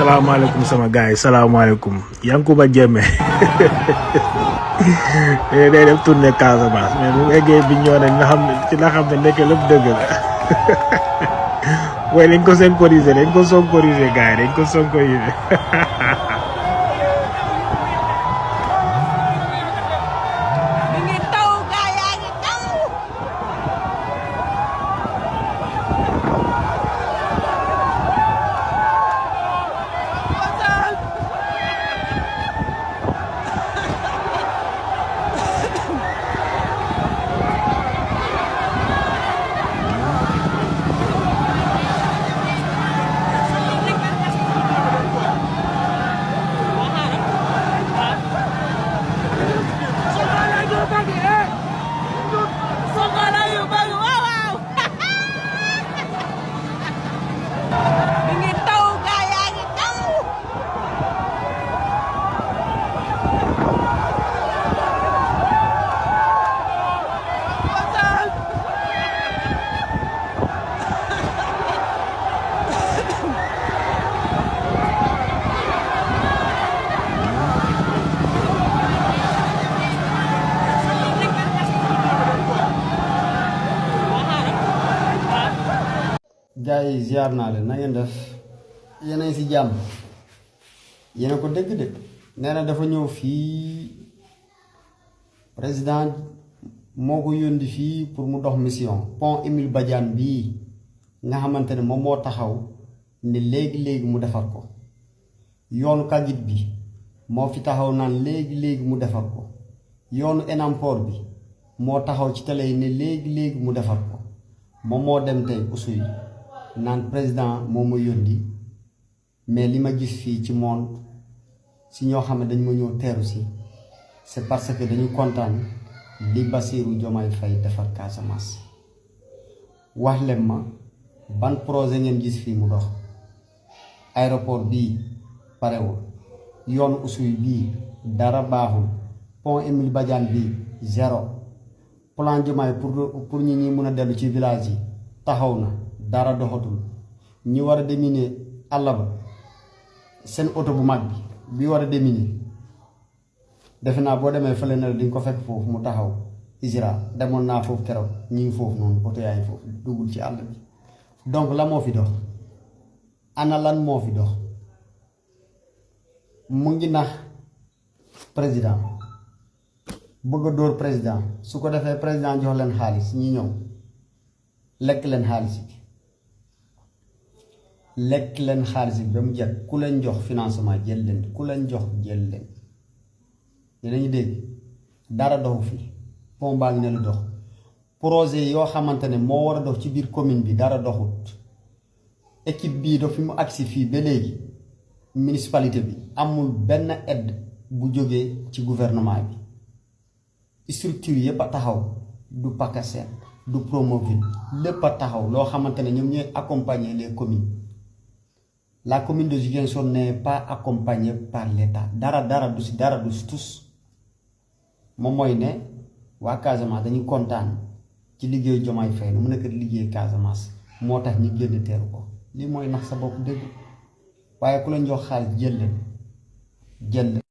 salaamaaleykum sama gars yi salaamaaleykum Yankuba Diémé day def tournée Casamance mais bu eggee bi ñoo ne nga xam ne ci la xam ne nekk lépp dëgg la waaye dañ ko sonkoriser gars yi dañ ko sonkoriser gars yi ziar naa leen na ngeen def yéen a ngi si jàmm yéen a ko dégg de nee na dafa ñëw fii président moo ko yónni fii pour mu dox mission pont Émile Badiane bii nga xamante ne moom moo taxaw ne léegi mu defar ko yoonu Kagit bi moo fi taxaw naan léegi mu defar ko yoonu Enampor bi moo taxaw ci télé yi ne léegi mu defar ko moom moo dem tey usuy naan président moo ma yónni mais li ma gis fii ci monde si ñoo xam ne dañ ma ñëw teeru si c'est parce que dañu kontaan li Bassirou Diomaye Faye defar Casamance wax leen ma ban projet ngeen gis fii mu dox aéroport bii parewul yoonu usuy bii dara baaxul pont Émile Badiane bii zéro plan Diomaye pour ñi ñi mun a dellu ci village yi taxaw na dara doxatul ñi war a déminer àll ba seen oto bu mag bi war a déminer defe naa boo demee fële na di nga ko fekk foofu mu taxaw ISRA demoon naa foofu keroog ñi ngi foofu noonu oto yaa ngi foofu duggul ci àll bi donc la moo fi dox ana lan moo fi dox mu ngi nax président bëgg a dóor président su ko defee président jox leen xaalis ñi ñëw lekk leen xaalis bi ba mu jot ku leen jox financement jël leen ku leen jox jël leen dinañu dégg dara doxu fi pont baa ngi ne lu dox projet yoo xamante ne moo war a dox ci biir commune bi dara doxut équipe bii daf fi mu agsi fii ba léegi municipalité bi amul benn aide bu jógee ci gouvernement bi structure yëpp a taxaw du PACASEN du Promoville lépp a taxaw loo xamante ne ñoom ñooy accompagner les communes la commune de Ziguinchor n'est pas accompagnée par l'État dara du si tus moom mooy ne waa Casamance dañu kontaan ci liggéeyu Diomaye Faye nu mu nekk liggéey Casamance moo tax ñu génn teeru ko lii mooy nax sa bopp dëgg waaye ku leen jox xaalis jël leen